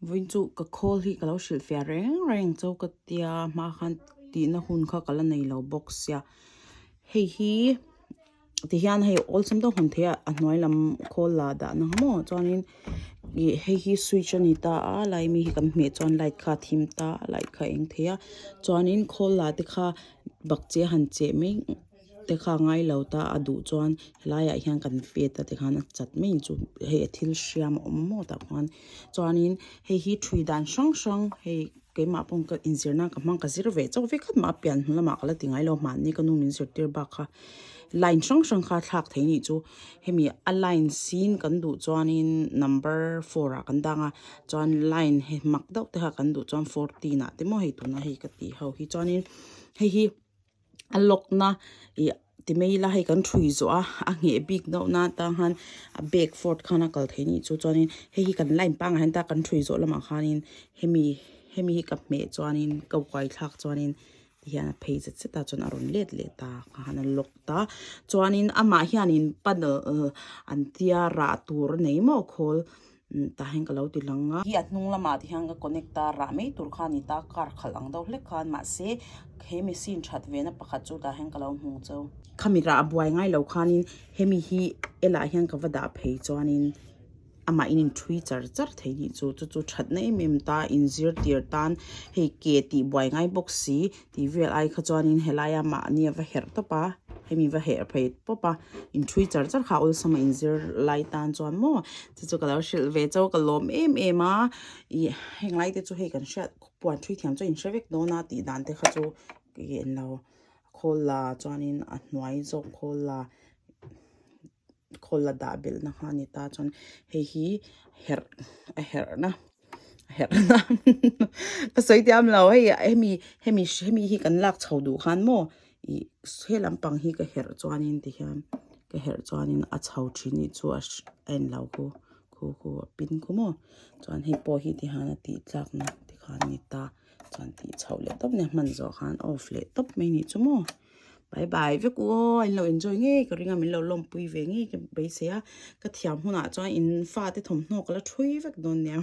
Vawiin chu ka khawl hi ka lo hrilh fiah reng reng chau ka tia hma khan tihna hun kha ka la nei lo bawk sia hei hi tihian hei awlsam deuh hmun theih a a hnuai lam khawl la dah na maw chuanin ih hei hi switch a ni ta a lai mi hi kan hmeh chuan light kha a thim ta a light kha a eng thei a chuanin khawl la te kha bakcheh a han cheh mai. te kha a ngai lo ta a duh chuan helaiah hian kan vet a tikhan a chat mai ang chu hei a thil hriam a awm maw tah khuan chuanin hei hi thui dan hrang hrang hei keimah pawh ka inzir nan ka hmang ka zir ve chauh vek khat mah a pian hnu lamah ka la ti ngai lo mahni ka nu min zirtir bak kha line hrang hrang kha a thlak thei anih chu hemi a line sin kan duh chuanin number four ah kan dang a chuan line he mak deuh te kha kan duh chuan fourteen ah te maw hei tuna hei ka tih ho hi chuanin hei hi. a lock na ih ti mai ila hei kan thui zawh a a ngheh bik deuh na atang khan a back forth khan a kal thei anih chu chuanin hei hi kan line pangngai hian ta kan thui zawh lamah khanin hemi hemi hi ka hmeh chuanin ka uai thlak chuanin tihian a phei zet zet a chuan a rawn let leh ta khan a lock ta chuanin amah hianin panel an tia rah tur a nei maw khawl. Tah hian ka lo ti lang a. Hi a hnung lamah te hian ka connect a, rah mai tur kha a ni ta, car khalh ang deuh hlek khan mahse he machine that ve na pakhat chu tah hian ka lo hmu cheu. Khami rah a buai ngai lo khanin hemi hi elah hian ka va dah phei chuanin amah in inthui char char thei nih chu chu chu thatna em em ta inzir tir tan hei ke tih buai ngai bawk si tih vel ai kha chuanin helaia mahni a va herh tawp a. Hemi va herh phei pawp a, inthui char char kha awlsam a inzir lai tan chuan maw chu chu ka lo hrilh ve chauh ka lawm em em a ih heng lai te chu hei kan hriat puan thui thiam chu a inhre vek dawn a tih dan te kha chu ih englo khawl la chuanin a hnuai zawk khawl la khawl la dah belh na kha a ni ta chuan hei hi herh a herh na herh na ka sawi tiam lo hei hemi hemi hemi hi kan lak chho duh khan maw ih he lampang hi ka herh chuanin tihian ka herh chuanin a chho thin nih chu a a en lo khu khu khu a pin khu maw chuan hei pawh hi tihian a tih tlak na tikhan a ni ta chuan tih chhoh leh tawp nia hman zawh khan off leh tawp mai nih chu maw. Bye bye vek u aw in lo enjoy ngei ka ring a min lo lawmpui ve ngei ka beisei a ka thiam hunah chuan in fate thawmhnaw ka la thui vek dawn nia.